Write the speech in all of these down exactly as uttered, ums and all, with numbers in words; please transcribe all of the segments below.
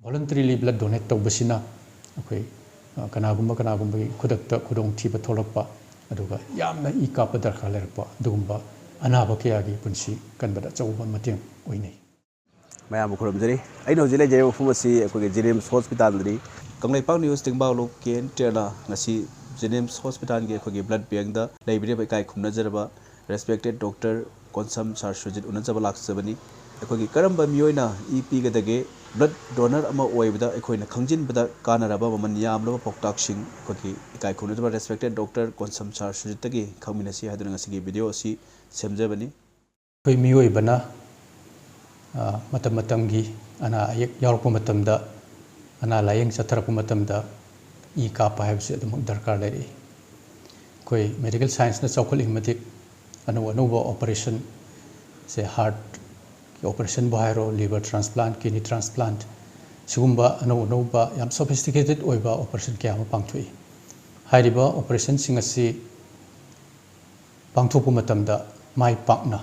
Voluntarily blood donate ꯇꯧꯕꯁꯤꯅ ꯑꯩꯈꯣꯏ, ꯑ, ꯀꯅꯥꯒꯨꯝꯕ ꯀꯅꯥꯒꯨꯝꯕꯒꯤ ꯈꯨꯗꯛꯇ ꯈꯨꯗꯣꯡꯊꯤꯕ ꯊꯣꯛꯂꯛꯄ, ꯑꯗꯨꯒ ꯌꯥꯝꯅ ꯏ ꯀꯥꯞꯄ ꯗꯔꯀꯥꯔ ꯂꯩꯔꯛꯄ, ꯑꯗꯨꯒꯨꯝꯕ ꯑꯅꯥꯕ ꯀꯌꯥꯒꯤ ꯄꯨꯟꯁꯤ ꯀꯟꯕꯗ ꯑꯆꯧꯕ ꯃꯇꯦꯡ ꯑꯣꯏꯅꯩ꯫ ꯃꯌꯥꯝꯕꯨ ꯈꯨꯔꯨꯝꯖꯔꯤ꯫ ꯑꯩꯅ ꯍꯧꯖꯤꯛ ꯂꯩꯖꯔꯤꯕ ꯃꯐꯝ ꯑꯁꯤ ꯑꯩꯈꯣꯏꯒꯤ JNIMS hospitalꯗꯅꯤ꯫ ꯀꯪꯂꯩꯄꯥꯛ News ꯇꯦꯡꯕꯥꯎ ꯂꯨꯞ ꯀꯦ ꯑꯦꯟ ꯇꯦꯔꯅ ꯉꯁꯤ JNIMS hospitalꯒꯤ ꯑꯩꯈꯣꯏꯒꯤ blood bankꯇ ꯂꯩꯕꯤꯔꯤꯕ ꯏꯀꯥꯏ ꯈꯨꯝꯅꯖꯔꯕ respected doctor ꯀꯣꯟꯁꯝ ꯁꯥꯔ ꯁꯨꯖꯤꯠ ꯎꯅꯖꯕ ꯂꯥꯛꯆꯕꯅꯤ꯫ ꯑꯩꯈꯣꯏꯒꯤ ꯀꯔꯝꯕ ꯃꯤꯑꯣꯏꯅ ꯏ ꯄꯤꯒꯗꯒꯦ, blood donor ꯑꯃ ꯑꯣꯏꯕꯗ ꯑꯩꯈꯣꯏꯅ ꯈꯪꯖꯤꯟꯕꯗ ꯀꯥꯟꯅꯔꯕ ꯃꯃꯜ ꯌꯥꯝꯂꯕ ꯄꯥꯎꯇꯥꯛꯁꯤꯡ ꯑꯩꯈꯣꯏꯒꯤ ꯏꯀꯥꯏ ꯈꯨꯝꯅꯖꯕ respected doctor ꯀꯣꯟꯁꯝ ꯁꯥꯔ ꯁꯨꯖꯤꯠꯇꯒꯤ ꯈꯪꯃꯤꯟꯅꯁꯤ ꯍꯥꯏꯗꯨꯅ ꯉꯁꯤꯒꯤ video ꯑꯁꯤ ꯁꯦꯝꯖꯕꯅꯤ꯫ ꯑꯩꯈꯣꯏ ꯃꯤꯑꯣꯏꯕꯅ, ꯑ, ꯃꯇꯝ ꯃꯇꯝꯒꯤ ꯑꯅꯥ ꯑꯌꯦꯛ ꯌꯥꯎꯔꯛꯄ ꯃꯇꯝꯗ, ꯑꯅꯥ ꯂꯥꯏꯌꯦꯡ ꯆꯠꯊꯔꯛꯄ ꯃꯇꯝꯗ ꯏ ꯀꯥꯞꯄ ꯍꯥꯏꯕꯁꯤ ꯑꯗꯨꯃꯛ ꯗꯔꯀꯥꯔ ꯂꯩꯔꯛꯏ꯫ ꯑꯩꯈꯣꯏ medical scienceꯅ ꯆꯥꯎꯈꯠꯂꯤꯉꯩ ꯃꯇꯤꯛ ꯑꯅꯧ ꯑꯅꯧꯕ operation, ꯁꯦ heartꯀꯤ operationꯕꯨ ꯍꯥꯏꯔꯣ, liver transplant, kidney transplant, ꯁꯤꯒꯨꯝꯕ ꯑꯅꯧ ꯑꯅꯧꯕ ꯌꯥꯝ sophisticated ꯑꯣꯏꯕ operation ꯀꯌꯥ ꯑꯃ ꯄꯥꯡꯊꯣꯛꯏ꯫ ꯍꯥꯏꯔꯤꯕ operationꯁꯤꯡ ꯑꯁꯤ ꯄꯥꯡꯊꯣꯛꯄ ꯃꯇꯝꯗ ꯃꯥꯏ ꯄꯥꯛꯅ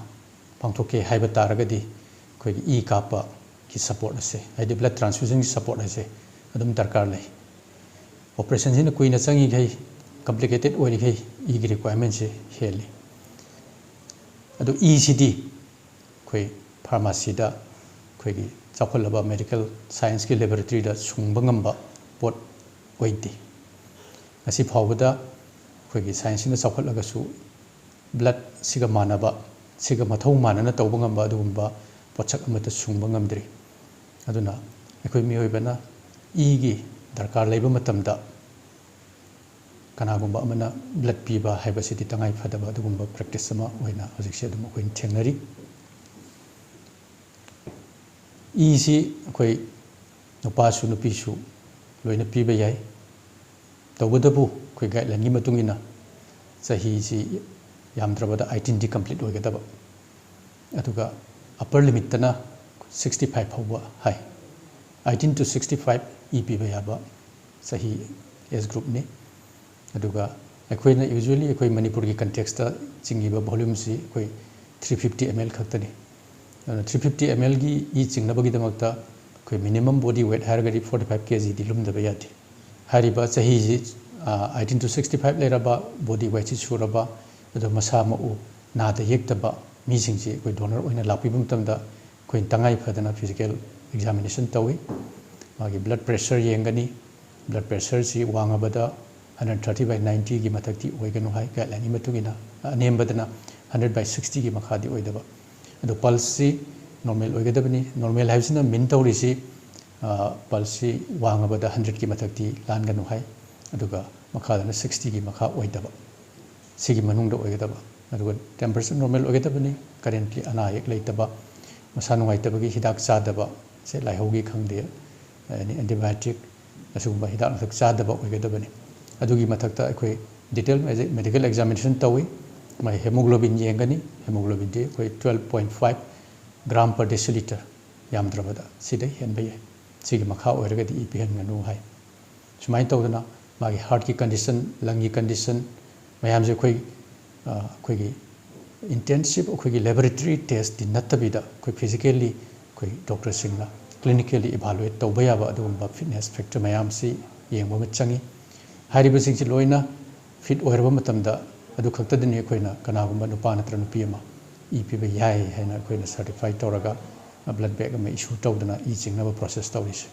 ꯄꯥꯡꯊꯣꯛꯀꯦ ꯍꯥꯏꯕ ꯇꯥꯔꯒꯗꯤ ꯑꯩꯈꯣꯏꯒꯤ ꯏ ꯀꯥꯞꯄꯒꯤ support ꯑꯁꯦ, ꯍꯥꯏꯗꯤ blood transfusionꯒꯤ support ꯑꯁꯦ ꯑꯗꯨꯝ ꯗꯔꯀꯥꯔ ꯂꯩ꯫ Operationꯁꯤꯅ ꯀꯨꯏꯅ ꯆꯪꯉꯤꯈꯩ, complicated ꯑꯣꯏꯔꯤꯈꯩ ꯏꯒꯤ requirementꯁꯦ ꯍꯦꯜꯂꯤ꯫ ꯑꯗꯨ ꯏꯁꯤꯗꯤ ꯑꯩꯈꯣꯏ pharmacyꯗ ꯑꯩꯈꯣꯏꯒꯤ ꯆꯥꯎꯈꯠꯂꯕ medical scienceꯀꯤ laboratoryꯗ ꯁꯨꯡꯕ ꯉꯝꯕ ꯄꯣꯠ ꯑꯣꯏꯗꯦ꯫ ꯉꯁꯤ ꯐꯥꯎꯕꯗ ꯑꯩꯈꯣꯏꯒꯤ scienceꯁꯤꯅ ꯆꯥꯎꯈꯠꯂꯒꯁꯨ bloodꯁꯤꯒ ꯃꯥꯟꯅꯕ, ꯁꯤꯒ ꯃꯊꯧ ꯃꯥꯟꯅꯅ ꯇꯧꯕ ꯉꯝꯕ ꯑꯗꯨꯒꯨꯝꯕ ꯄꯣꯠꯁꯛ ꯑꯃꯠꯇ ꯁꯨꯡꯕ ꯉꯝꯗ꯭ꯔꯤ꯫ ꯑꯗꯨꯅ ꯑꯩꯈꯣꯏ ꯃꯤꯑꯣꯏꯕꯅ ꯏꯒꯤ ꯗꯔꯀꯥꯔ ꯂꯩꯕ ꯃꯇꯝꯗ ꯀꯅꯥꯒꯨꯝꯕ ꯑꯃꯅ blood ꯄꯤꯕ ꯍꯥꯏꯕꯁꯤꯗꯤ ꯇꯉꯥꯏ ꯐꯗꯕ ꯑꯗꯨꯒꯨꯝꯕ practice ꯑꯃ ꯑꯣꯏꯅ ꯍꯧꯖꯤꯛꯁꯦ ꯑꯗꯨꯝ ꯑꯩꯈꯣꯏꯅ ꯊꯦꯡꯅꯔꯤ꯫ ꯏꯁꯤ ꯑꯩꯈꯣꯏ ꯅꯨꯄꯥꯁꯨ ꯅꯨꯄꯤꯁꯨ ꯂꯣꯏꯅ ꯄꯤꯕ ꯌꯥꯏ꯫ ꯇꯧꯕꯇꯕꯨ ꯑꯩꯈꯣꯏ guidelineꯒꯤ ꯃꯇꯨꯡ ꯏꯟꯅ ꯆꯍꯤꯁꯤ ꯌꯥꯝꯗ꯭ꯔꯕꯗ eighteenꯗꯤ complete ꯑꯣꯏꯒꯗꯕ꯫ ꯑꯗꯨꯒ upper limitꯇꯅ sixty five ꯐꯥꯎꯕ ꯍꯥꯏ꯫ Eighteen to sixty five E ꯄꯤꯕ ꯌꯥꯕ ꯆꯍꯤ age groupꯅꯤ꯫ ꯑꯗꯨꯒ ꯑꯩꯈꯣꯏꯅ usually ꯑꯩꯈꯣꯏ ꯃꯅꯤꯄꯨꯔꯒꯤ contextꯇ ꯆꯤꯡꯉꯤꯕ volumeꯁꯤ ꯑꯩꯈꯣꯏ three fifty ml ꯈꯛꯇꯅꯤ꯫ ꯑꯗꯨꯅ three fifty mlꯒꯤ ꯏ ꯆꯤꯡꯅꯕꯒꯤꯗꯃꯛꯇ ꯑꯩꯈꯣꯏ minimum body weight ꯍꯥꯏꯔꯒꯗꯤ forty five kg ꯗꯤ ꯂꯨꯝꯗꯕ ꯌꯥꯗꯦ꯫ ꯍꯥꯏꯔꯤꯕ ꯆꯍꯤꯁꯤ eighteen to sixty five ꯂꯩꯔꯕ, body weight ꯁꯤ ꯁꯨꯔꯕ, ꯑꯗꯣ ꯃꯁꯥ ꯃꯎ ꯅꯥꯗ ꯌꯦꯛꯇꯕ ꯃꯤꯁꯤꯡꯁꯤ ꯑꯩꯈꯣꯏ donor ꯑꯣꯏꯅ ꯂꯥꯛꯄꯤꯕ ꯃꯇꯝꯗ ꯑꯩꯈꯣꯏꯅ ꯇꯉꯥꯏ ꯐꯗꯅ physical examination ꯇꯧꯏ꯫ ꯃꯥꯒꯤ blood pressure ꯌꯦꯡꯒꯅꯤ꯫ Blood pressure ꯁꯤ ꯋꯥꯡꯉꯕꯗ hundred thirty by ninety ꯒꯤ ꯃꯊꯛꯇꯤ ꯑꯣꯏꯒꯅꯨ ꯍꯥꯏ guideline ꯒꯤ ꯃꯇꯨꯡ ꯏꯟꯅ, ꯑꯅꯦꯝꯕꯗꯅ hundred by sixty ꯒꯤ ꯃꯈꯥꯗꯤ ꯑꯣꯏꯗꯕ꯫ ꯑꯗꯣ pulse ꯁꯤ normal ꯑꯣꯏꯒꯗꯕꯅꯤ꯫ Normal ꯍꯥꯏꯕꯁꯤꯅ mean ꯇꯧꯔꯤꯁꯤ, pulse ꯁꯤ ꯋꯥꯡꯉꯕꯗ hundred ꯀꯤ ꯃꯊꯛꯇꯤ ꯂꯥꯟꯒꯅꯨ ꯍꯥꯏ, ꯑꯗꯨꯒ ꯃꯈꯥꯗꯅ sixty ꯒꯤ ꯃꯈꯥ ꯑꯣꯏꯗꯕ, ꯁꯤꯒꯤ ꯃꯅꯨꯡꯗ ꯑꯣꯏꯒꯗꯕ꯫ ꯑꯗꯨꯒ temperature normal ꯑꯣꯏꯒꯗꯕꯅꯤ꯫ Currently ꯑꯅꯥ ꯑꯌꯦꯛ ꯂꯩꯇꯕ, ꯃꯁꯥ ꯅꯨꯡꯉꯥꯏꯇꯕꯒꯤ ꯍꯤꯗꯥꯛ ꯆꯥꯗꯕ, ꯁꯦ ꯂꯥꯏꯍꯧꯒꯤ ꯈꯪꯗꯦ, any antibiotic, ꯑꯁꯤꯒꯨꯝꯕ ꯍꯤꯗꯥꯛ ꯂꯥꯡꯊꯛ ꯆꯥꯗꯕ ꯑꯣꯏꯒꯗꯕꯅꯤ꯫ ꯑꯗꯨꯒꯤ ꯃꯊꯛꯇ ꯑꯩꯈꯣꯏ detail medical examination ꯇꯧꯏ꯫ ꯃꯥꯒꯤ hemoglobin ꯌꯦꯡꯒꯅꯤ꯫ Hemoglobin ꯗꯤ ꯑꯩꯈꯣꯏ twelve point five gram per deciliter, ꯌꯥꯝꯗ꯭ꯔꯕꯗ ꯁꯤꯗꯩ ꯍꯦꯟꯕ ꯌꯥꯏ꯫ ꯁꯤꯒꯤ ꯃꯈꯥ ꯑꯣꯏꯔꯒꯗꯤ ꯏ ꯄꯤꯍꯟꯒꯅꯨ ꯍꯥꯏ꯫ ꯁꯨꯃꯥꯏꯅ ꯇꯧꯗꯅ ꯃꯥꯒꯤ heart ꯀꯤ condition, lung ꯒꯤ condition ꯃꯌꯥꯝꯁꯦ ꯑꯩꯈꯣꯏ, ꯑꯩꯈꯣꯏꯒꯤ intensive ꯑꯩꯈꯣꯏꯒꯤ laboratory test ꯇꯤ ꯅꯠꯇꯕꯤꯗ ꯑꯩꯈꯣꯏ physically ꯑꯩꯈꯣꯏ doctor ꯁꯤꯡꯅ clinically evaluate ꯇꯧꯕ ꯌꯥꯕ ꯑꯗꯨꯒꯨꯝꯕ fitness factor ꯃꯌꯥꯝꯁꯤ ꯌꯦꯡꯕ ꯑꯃ ꯆꯪꯏ꯫ ꯍꯥꯏꯔꯤꯕꯁꯤꯡꯁꯤ ꯂꯣꯏꯅ fit ꯑꯣꯏꯔꯕ ꯃꯇꯝꯗ ꯑꯗꯨ ꯈꯛꯇꯗꯅꯤ ꯑꯩꯈꯣꯏꯅ ꯀꯅꯥꯒꯨꯝꯕ ꯅꯨꯄꯥ ꯅꯠꯇ꯭ꯔ ꯅꯨꯄꯤ ꯑꯃ ꯏ ꯄꯤꯕ ꯌꯥꯏ ꯍꯥꯏꯅ ꯑꯩꯈꯣꯏꯅ certify ꯇꯧꯔꯒ blood bag ꯑꯃ issue ꯇꯧꯗꯅ ꯏ ꯆꯤꯡꯅꯕ process ꯇꯧꯔꯤꯁꯦ꯫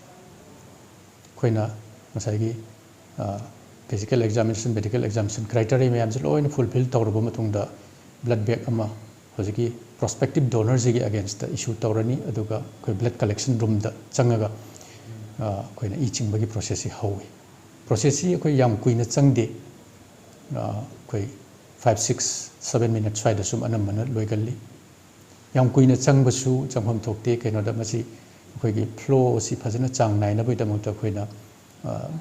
ꯑꯩꯈꯣꯏꯅ ꯉꯁꯥꯏꯒꯤ physical examination, medical examination criteria ꯃꯌꯥꯝꯁꯦ ꯂꯣꯏꯅ fulfill ꯇꯧꯔꯕ ꯃꯇꯨꯡꯗ blood bag ꯑꯃ ꯍꯧꯖꯤꯛꯀꯤ prospective donor ꯁꯤꯒꯤ against ꯇ issue ꯇꯧꯔꯅꯤ꯫ ꯑꯗꯨꯒ ꯑꯩꯈꯣꯏ blood collection room ꯗ ꯆꯪꯉꯒ ꯑꯩꯈꯣꯏꯅ ꯏ ꯆꯤꯡꯕꯒꯤ process ꯁꯤ ꯍꯧꯏ꯫ Process ꯁꯤ ꯑꯩꯈꯣꯏ ꯌꯥꯝ ꯀꯨꯏꯅ ꯆꯪꯗꯦ꯫ ꯑꯩꯈꯣꯏ five, six, seven minutes ꯁ꯭ꯋꯥꯏꯗ ꯁꯨꯝ ꯑꯅꯝꯕꯅ ꯂꯣꯏꯒꯜꯂꯤ꯫ ꯌꯥꯝ ꯀꯨꯏꯅ ꯆꯪꯕꯁꯨ ꯆꯪꯐꯝ ꯊꯣꯛꯇꯦ꯫ ꯀꯩꯅꯣꯗ ꯃꯁꯤ ꯑꯩꯈꯣꯏꯒꯤ flow ꯁꯤ ꯐꯖꯅ ꯆꯥꯡ ꯅꯥꯏꯅꯕꯒꯤꯗꯃꯛꯇ ꯑꯩꯈꯣꯏꯅ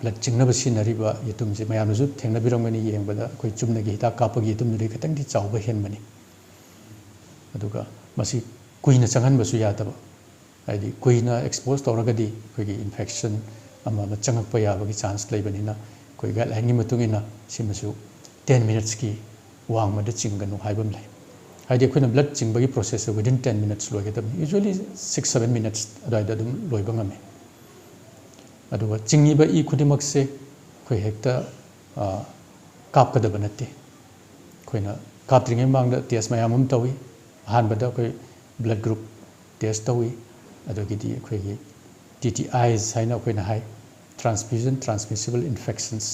blood ꯆꯤꯡꯅꯕ ꯁꯤꯖꯤꯟꯅꯔꯤꯕ ꯌꯦꯇꯨꯝꯁꯦ ꯃꯌꯥꯝꯅꯁꯨ ꯊꯦꯡꯅꯕꯤꯔꯝꯒꯅꯤ ꯌꯦꯡꯕꯗ꯫ ꯑꯩꯈꯣꯏ ꯆꯨꯝꯅꯒꯤ ꯍꯤꯗꯥꯛ ꯀꯥꯞꯄꯒꯤ ꯌꯦꯇꯨꯝꯗꯨꯗꯤ ꯈꯤꯇꯪꯗꯤ ꯆꯥꯎꯕ ꯍꯦꯟꯕꯅꯤ꯫ ꯑꯗꯨꯒ ꯃꯁꯤ ꯀꯨꯏꯅ ꯆꯪꯍꯟꯕꯁꯨ ꯌꯥꯗꯕ꯫ ꯍꯥꯏꯗꯤ ꯀꯨꯏꯅ expose ꯇꯧꯔꯒꯗꯤ ꯑꯩꯈꯣꯏꯒꯤ infection ꯑꯃ ꯑꯃ ꯆꯪꯉꯛꯄ ꯌꯥꯕꯒꯤ chance ꯂꯩꯕꯅꯤꯅ ꯑꯩꯈꯣꯏ guideline ꯒꯤ ꯃꯇꯨꯡ ꯏꯟꯅ ꯁꯤꯃꯁꯨ ten minutes ꯀꯤ ꯋꯥꯡꯃꯗ ꯆꯤꯡꯒꯅꯨ ꯍꯥꯏꯕ ꯑꯃ ꯂꯩ꯫ ꯍꯥꯏꯗꯤ ꯑꯩꯈꯣꯏꯅ blood ꯆꯤꯡꯕꯒꯤ processꯁꯦ within ten minutes ꯂꯣꯏꯒꯗꯕꯅꯤ, usually six seven minutes ꯑꯗꯨꯋꯥꯏꯗ ꯑꯗꯨꯝ ꯂꯣꯏꯕ ꯉꯝꯃꯤ꯫ ꯑꯗꯨꯒ ꯆꯤꯡꯉꯤꯕ ꯏ ꯈꯨꯗꯤꯡꯃꯛꯁꯦ ꯑꯩꯈꯣꯏ ꯍꯦꯛꯇ ꯀꯥꯞꯀꯗꯕ ꯅꯠꯇꯦ꯫ ꯑꯩꯈꯣꯏꯅ ꯀꯥꯞꯇ꯭ꯔꯤꯉꯩ ꯃꯃꯥꯡꯗ test ꯃꯌꯥꯝ ꯑꯃ ꯇꯧꯏ꯫ ꯑꯍꯥꯟꯕꯗ ꯑꯩꯈꯣꯏ blood group test ꯇꯧꯏ, ꯑꯗꯒꯤꯗꯤ ꯑꯩꯈꯣꯏꯒꯤ T T Is ꯍꯥꯏꯅ ꯑꯩꯈꯣꯏꯅ ꯍꯥꯏ, transfusion transmissible infections,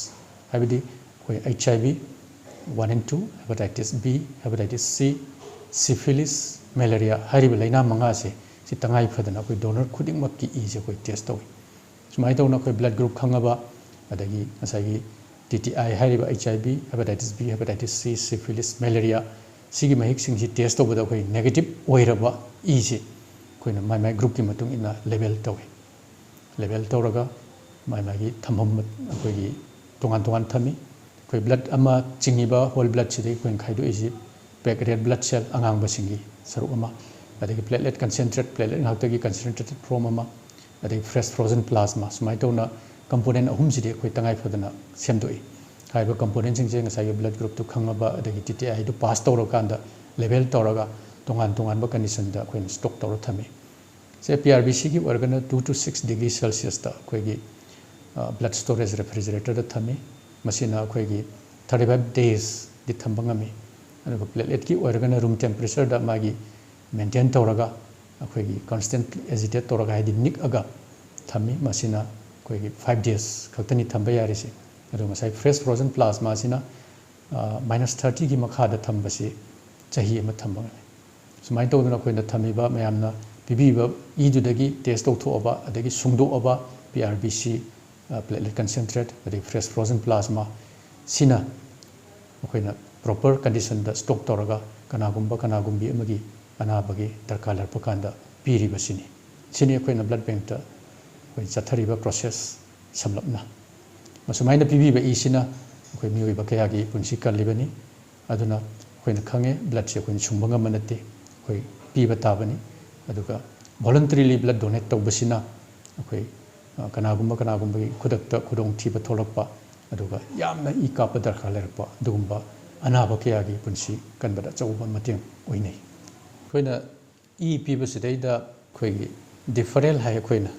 ꯍꯥꯏꯕꯗꯤ ꯑꯩꯈꯣꯏ H I V one and two, hepatitis B, hepatitis C, syphilis, malaria ꯍꯥꯏꯔꯤꯕ ꯂꯥꯏꯅꯥ ꯃꯉꯥꯁꯦ ꯁꯤ ꯇꯉꯥꯏ ꯐꯗꯅ ꯑꯩꯈꯣꯏ donor ꯈꯨꯗꯤꯡꯃꯛꯀꯤ ꯏꯁꯦ ꯑꯩꯈꯣꯏ test ꯇꯧꯏ꯫ ꯁꯨꯃꯥꯏꯅ ꯇꯧꯅ ꯑꯩꯈꯣꯏ blood group ꯈꯪꯉꯕ, ꯑꯗꯒꯤ ꯉꯁꯥꯏꯒꯤ T T I ꯍꯥꯏꯔꯤꯕ H I V, hepatitis B, hepatitis C, syphilis, malaria ꯁꯤꯒꯤ ꯃꯍꯤꯛꯁꯤꯡꯁꯤ test ꯇꯧꯕꯗ ꯑꯩꯈꯣꯏ negative ꯑꯣꯏꯔꯕ ꯏꯁꯦ ꯑꯩꯈꯣꯏꯅ ꯃꯥꯏ ꯃꯥꯏ groupꯀꯤ ꯃꯇꯨꯡ ꯏꯟꯅ label ꯇꯧꯏ꯫ Label ꯇꯧꯔꯒ ꯃꯥꯏ ꯃꯥꯒꯤ ꯊꯝꯐꯝ ꯑꯩꯈꯣꯏꯒꯤ ꯇꯣꯉꯥꯟ ꯇꯣꯉꯥꯟ ꯊꯝꯃꯤ꯫ ꯑꯩꯈꯣꯏ blood ꯑꯃ ꯆꯤꯡꯉꯤꯕ whole bloodꯁꯤꯗꯒꯤ ꯑꯩꯈꯣꯏꯅ ꯈꯥꯏꯗꯣꯛꯏꯁꯤ ꯄꯦꯛ red blood cell ꯑꯉꯥꯡꯕꯁꯤꯡꯒꯤ ꯁꯔꯨꯛ ꯑꯃ, ꯑꯗꯒꯤ platelet concentrate, platelet ꯉꯥꯛꯇꯒꯤ concentrated form ꯑꯃ, ꯑꯗꯒꯤ fresh frozen plasma, ꯁꯨꯃꯥꯏꯅ ꯇꯧꯅ component ꯑꯍꯨꯝꯁꯤꯗꯤ ꯑꯩꯈꯣꯏ ꯇꯉꯥꯏ ꯐꯗꯅ ꯁꯦꯝꯗꯣꯛꯏ꯫ ꯍꯥꯏꯔꯤꯕ componentꯁꯤꯡꯁꯦ ꯉꯁꯥꯏꯒꯤ blood groupꯇꯨ ꯈꯪꯉꯕ, ꯑꯗꯒꯤ T T Iꯗꯨ pass ꯇꯧꯔꯀꯥꯟꯗ label ꯇꯧꯔꯒ ꯇꯣꯉꯥꯟ ꯇꯣꯉꯥꯟꯕ conditionꯗ ꯑꯩꯈꯣꯏꯅ stock ꯇꯧꯔ ꯊꯝꯃꯤ꯫ ꯁꯦ P R B Cꯒꯤ ꯑꯣꯏꯔꯒꯅ two to six degree Celsiusꯇ ꯑꯩꯈꯣꯏꯒꯤ blood storage refrigeratorꯗ ꯊꯝꯃꯤ꯫ ꯃꯁꯤꯅ ꯑꯩꯈꯣꯏꯒꯤ thirty five daysꯗꯤ ꯊꯝꯕ ꯉꯝꯃꯤ꯫ ꯑꯗꯨꯒ plateletꯀꯤ ꯑꯣꯏꯔꯒꯅ room temperatureꯗ ꯃꯥꯒꯤ maintain ꯇꯧꯔꯒ ꯑꯩꯈꯣꯏꯒꯤ constantly agitate ꯇꯧꯔꯒ, ꯍꯥꯏꯗꯤ ꯅꯤꯛꯑꯒ ꯊꯝꯃꯤ꯫ ꯃꯁꯤꯅ ꯑꯩꯈꯣꯏꯒꯤ five days ꯈꯛꯇꯅꯤ ꯊꯝꯕ ꯌꯥꯔꯤꯁꯦ꯫ ꯑꯗꯣ ꯉꯁꯥꯏ fresh frozen plasmaꯁꯤꯅ minus thirtyꯒꯤ ꯃꯈꯥꯗ ꯊꯝꯕꯁꯤ ꯆꯍꯤ ꯑꯃ ꯊꯝꯕ ꯉꯝꯃꯤ꯫ ꯁꯨꯃꯥꯏꯅ ꯇꯧꯗꯅ ꯑꯩꯈꯣꯏꯅ ꯊꯝꯃꯤꯕ ꯃꯌꯥꯝꯅ ꯄꯤꯕꯤꯕ ꯏꯗꯨꯗꯒꯤ test ꯇꯧꯊꯣꯛꯑꯕ, ꯑꯗꯒꯤ ꯁꯨꯡꯗꯣꯛꯑꯕ P R B C, platelet concentrate, ꯑꯗꯒꯤ fresh frozen plasma ꯁꯤꯅ ꯑꯩꯈꯣꯏꯅ proper conditionꯗ stock ꯇꯧꯔꯒ ꯀꯅꯥꯒꯨꯝꯕ ꯀꯅꯥꯒꯨꯝꯕꯤ ꯑꯃꯒꯤ ꯑꯅꯥꯕꯒꯤ ꯗꯔꯀꯥꯔ ꯂꯩꯔꯛꯄ ꯀꯥꯟꯗ ꯄꯤꯔꯤꯕꯁꯤꯅꯤ꯫ ꯁꯤꯅꯤ ꯑꯩꯈꯣꯏꯅ blood bankꯇ ꯑꯩꯈꯣꯏ ꯆꯠꯊꯔꯤꯕ process ꯁꯝꯂꯞꯅ꯫ ꯃꯁꯨꯃꯥꯏꯅ ꯄꯤꯕꯤꯕ ꯏꯁꯤꯅ ꯑꯩꯈꯣꯏ ꯃꯤꯑꯣꯏꯕ ꯀꯌꯥꯒꯤ ꯄꯨꯟꯁꯤ ꯀꯜꯂꯤꯕꯅꯤ꯫ ꯑꯗꯨꯅ ꯑꯩꯈꯣꯏꯅ ꯈꯪꯉꯦ, bloodꯁꯦ ꯑꯩꯈꯣꯏꯅ ꯁꯨꯡꯕ ꯉꯝꯕ ꯅꯠꯇꯦ, ꯑꯩꯈꯣꯏ ꯄꯤꯕ ꯇꯥꯕꯅꯤ꯫ ꯑꯗꯨꯒ voluntarily blood donate ꯇꯧꯕꯁꯤꯅ ꯑꯩꯈꯣꯏ ꯀꯅꯥꯒꯨꯝꯕ ꯀꯅꯥꯒꯨꯝꯕꯒꯤ ꯈꯨꯗꯛꯇ ꯈꯨꯗꯣꯡꯊꯤꯕ ꯊꯣꯛꯂꯛꯄ, ꯑꯗꯨꯒ ꯌꯥꯝꯅ ꯏ ꯀꯥꯞꯄ ꯗꯔꯀꯥꯔ ꯂꯩꯔꯛꯄ, ꯑꯗꯨꯒꯨꯝꯕ ꯑꯅꯥꯕ ꯀꯌꯥꯒꯤ ꯄꯨꯟꯁꯤ ꯀꯟꯕꯗ ꯑꯆꯧꯕ ꯃꯇꯦꯡ ꯑꯣꯏꯅꯩ꯫ ꯑꯩꯈꯣꯏꯅ ꯏ ꯄꯤꯕꯁꯤꯗꯩꯗ ꯑꯩꯈꯣꯏꯒꯤ deferral ꯍꯥꯏ, ꯑꯩꯈꯣꯏꯅ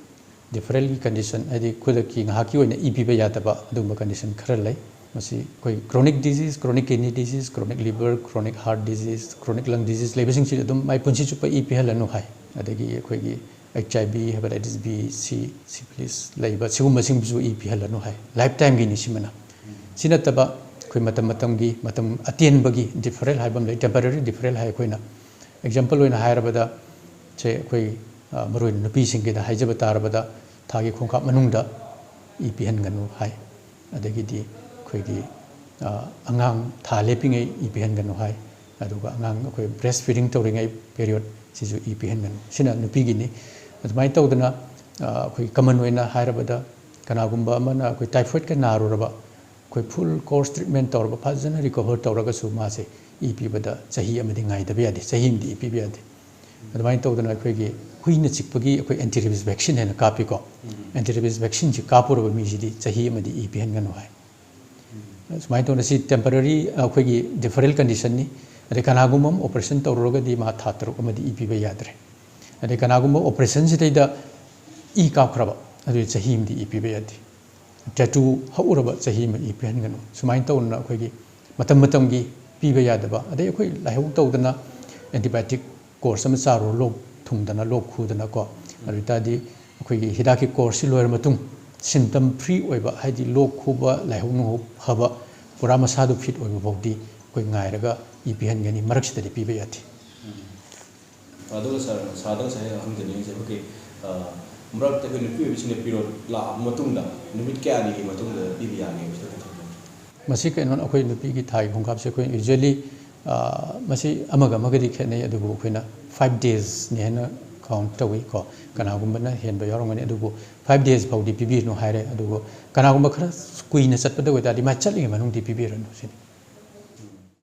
deferralꯒꯤ condition, ꯍꯥꯏꯗꯤ ꯈꯨꯗꯛꯀꯤ ꯉꯥꯏꯍꯥꯛꯀꯤ ꯑꯣꯏꯅ ꯏ ꯄꯤꯕ ꯌꯥꯗꯕ ꯑꯗꯨꯒꯨꯝꯕ condition ꯈꯔ ꯂꯩ꯫ ꯃꯁꯤ ꯑꯩꯈꯣꯏ chronic disease, chronic kidney disease, chronic liver, chronic heart disease, chronic lung disease ꯂꯩꯕꯁꯤꯡꯁꯤ ꯑꯗꯨꯝ ꯃꯥꯏ ꯄꯨꯟꯁꯤ ꯆꯨꯞꯄ ꯏ ꯄꯤꯍꯜꯂꯅꯨ ꯍꯥꯏ꯫ ꯑꯗꯒꯤ ꯑꯩꯈꯣꯏꯒꯤ H I V, hepatitis B, C, syphilis ꯂꯩꯕ ꯁꯤꯒꯨꯝꯕꯁꯤꯡꯁꯨ ꯏ ꯄꯤꯍꯜꯂꯅꯨ ꯍꯥꯏ꯫ Life timeꯒꯤꯅꯤ ꯁꯤꯃꯅ꯫ ꯁꯤ ꯅꯠꯇꯕ ꯑꯩꯈꯣꯏ ꯃꯇꯝ ꯃꯇꯝꯒꯤ, ꯃꯇꯝ ꯑꯇꯦꯟꯕꯒꯤ deferral ꯍꯥꯏꯕ ꯑꯃ ꯂꯩ, temporary deferral ꯍꯥꯏ꯫ ꯑꯩꯈꯣꯏꯅ example ꯑꯣꯏꯅ ꯍꯥꯏꯔꯕꯗ, ꯁꯦ ꯑꯩꯈꯣꯏ, ꯑ, ꯃꯔꯨꯑꯣꯏꯅ ꯅꯨꯄꯤꯁꯤꯡꯒꯤꯗ ꯍꯥꯏꯖꯕ ꯇꯥꯔꯕꯗ, ꯊꯥꯒꯤ ꯈꯣꯡꯀꯥꯞ ꯃꯅꯨꯡꯗ ꯏ ꯄꯤꯍꯟꯒꯅꯨ ꯍꯥꯏ꯫ ꯑꯗꯒꯤꯗꯤ ꯑꯩꯈꯣꯏꯒꯤ, ꯑ, ꯑꯉꯥꯡ ꯊꯥ ꯂꯦꯞꯄꯤꯉꯩ ꯏ ꯄꯤꯍꯟꯒꯅꯨ ꯍꯥꯏ꯫ ꯑꯗꯨꯒ ꯑꯉꯥꯡ ꯑꯩꯈꯣꯏ breast feeding ꯇꯧꯔꯤꯉꯩ period ꯁꯤꯁꯨ ꯏ ꯄꯤꯍꯟꯒꯅꯨ꯫ ꯁꯤꯅ ꯅꯨꯄꯤꯒꯤꯅꯤ꯫ ꯑꯗꯨꯃꯥꯏꯅ ꯇꯧꯗꯅ, ꯑ, ꯑꯩꯈꯣꯏ common ꯑꯣꯏꯅ ꯍꯥꯏꯔꯕꯗ, ꯀꯅꯥꯒꯨꯝꯕ ꯑꯃꯅ ꯑꯩꯈꯣꯏ typhoidꯀ ꯅꯥꯔꯨꯔꯕ, ꯑꯩꯈꯣꯏ full course treatment ꯇꯧꯔꯕ, ꯐꯖꯅ recover ꯇꯧꯔꯒꯁꯨ ꯃꯥꯁꯦ ꯏ ꯄꯤꯕꯗ ꯆꯍꯤ ꯑꯃꯗꯤ ꯉꯥꯏꯗꯕ ꯌꯥꯗꯦ, ꯆꯍꯤ ꯑꯃꯗꯤ ꯏ ꯄꯤꯕ ꯌꯥꯗꯦ꯫ ꯑꯗꯨꯃꯥꯏꯅ ꯇꯧꯗꯅ ꯑꯩꯈꯣꯏꯒꯤ ꯍꯨꯏꯅ ꯆꯤꯛꯄꯒꯤ ꯑꯩꯈꯣꯏ anti rabies vaccine ꯍꯥꯏꯅ ꯀꯥꯞꯄꯤꯀꯣ꯫ Anti rabies vaccineꯁꯤ ꯀꯥꯞꯄꯨꯔꯕ ꯃꯤꯁꯤꯗꯤ ꯆꯍꯤ ꯑꯃꯗꯤ ꯏ ꯄꯤꯍꯟꯒꯅꯨ ꯍꯥꯏ꯫ ꯁꯨꯃꯥꯏꯅ ꯇꯧꯗꯅ ꯁꯤ temporary ꯑꯩꯈꯣꯏꯒꯤ deferral conditionꯅꯤ꯫ ꯑꯗꯩ ꯀꯅꯥꯒꯨꯝꯕ ꯑꯃ operation ꯇꯧꯔꯨꯔꯒꯗꯤ ꯃꯥ ꯊꯥ ꯇꯔꯨꯛ ꯑꯃꯗꯤ ꯏ ꯄꯤꯕ ꯌꯥꯗ꯭ꯔꯦ꯫ ꯑꯗꯩ ꯀꯅꯥꯒꯨꯝꯕ operationꯁꯤꯗꯩꯗ ꯏ ꯀꯥꯞꯈ꯭ꯔꯕ, ꯑꯗꯨꯗꯤ ꯆꯍꯤ ꯑꯃꯗꯤ ꯏ ꯄꯤꯕ ꯌꯥꯗꯦ꯫ Tattoo ꯍꯛꯎꯔꯕ ꯆꯍꯤ ꯑꯃ ꯏ ꯄꯤꯍꯟꯒꯅꯨ꯫ ꯁꯨꯃꯥꯏꯅ ꯇꯧꯗꯅ ꯑꯩꯈꯣꯏꯒꯤ ꯃꯇꯝ ꯃꯇꯝꯒꯤ ꯄꯤꯕ ꯌꯥꯗꯕ, ꯑꯗꯩ ꯑꯩꯈꯣꯏ ꯂꯥꯏꯍꯧ ꯇꯧꯗꯅ antibiotic course ꯑꯃ ꯆꯥꯔꯨꯔ, ꯂꯣꯛ ꯊꯨꯡꯗꯅ, ꯂꯣꯛ ꯈꯨꯗꯅꯀꯣ, ꯑꯗꯨ ꯑꯣꯏꯇꯥꯔꯗꯤ ꯑꯩꯈꯣꯏꯒꯤ ꯍꯤꯗꯥꯛꯀꯤ courseꯁꯤ ꯂꯣꯏꯔ ꯃꯇꯨꯡ symptom free ꯑꯣꯏꯕ, ꯍꯥꯏꯗꯤ ꯂꯣꯛ ꯈꯨꯕ, ꯂꯥꯏꯍꯧ ꯅꯨꯡꯍꯧ ꯐꯕ, ꯄꯨꯔꯥ ꯃꯁꯥꯗꯨ fit ꯑꯣꯏꯕ ꯐꯥꯎꯗꯤ ꯑꯩꯈꯣꯏ ꯉꯥꯏꯔꯒ ꯏ ꯄꯤꯍꯟꯒꯅꯤ, ꯃꯔꯛꯁꯤꯗꯗꯤ ꯄꯤꯕ ꯌꯥꯗꯦ꯫ ꯑꯗꯨꯒ ꯁꯥꯔ, ꯁꯥꯔꯗ ꯉꯁꯥꯏ ꯍꯪꯖꯅꯤꯡꯉꯤꯁꯦ ꯑꯩꯈꯣꯏꯒꯤ, ꯑ, ꯃꯔꯛꯇ ꯑꯩꯈꯣꯏ ꯅꯨꯄꯤ ꯑꯣꯏꯕꯤꯁꯤꯡꯅ period ꯂꯥꯛꯑꯕ ꯃꯇꯨꯡꯗ ꯅꯨꯃꯤꯠ ꯀꯌꯥꯅꯤꯒꯤ ꯃꯇꯨꯡꯗ ꯄꯤꯕ ꯌꯥꯒꯦ ꯍꯥꯏꯕꯁꯤꯗ ꯈꯤꯇꯪ ꯍꯥꯏꯕꯤꯌꯨ꯫ ꯃꯁꯤ ꯀꯩꯅꯣ, ꯑꯩꯈꯣꯏ ꯅꯨꯄꯤꯒꯤ ꯊꯥꯒꯤ ꯈꯣꯡꯀꯥꯞꯁꯦ ꯑꯩꯈꯣꯏ usually, ꯑ, ꯃꯁꯤ ꯑꯃꯒ ꯑꯃꯒꯗꯤ ꯈꯦꯠꯅꯩ, ꯑꯗꯨꯕꯨ ꯑꯩꯈꯣꯏꯅ five daysꯅꯤ ꯍꯥꯏꯅ count ꯇꯧꯏ ꯀꯣ꯫ ꯀꯅꯥꯒꯨꯝꯕꯅ ꯍꯦꯟꯕ ꯌꯥꯎꯔꯝꯒꯅꯤ, ꯑꯗꯨꯕꯨ five days ꯐꯥꯎꯗꯤ ꯄꯤꯕꯤꯔꯅꯨ ꯍꯥꯏꯔꯦ꯫ ꯑꯗꯨꯕꯨ ꯀꯅꯥꯒꯨꯝꯕ ꯈꯔ ꯀꯨꯏꯅ ꯆꯠꯄꯗ ꯑꯣꯏꯇꯥꯔꯗꯤ ꯃꯥ ꯆꯠꯂꯤꯉꯩ ꯃꯅꯨꯡꯗꯤ ꯄꯤꯕꯤꯔꯅꯨ ꯁꯤꯅꯤ꯫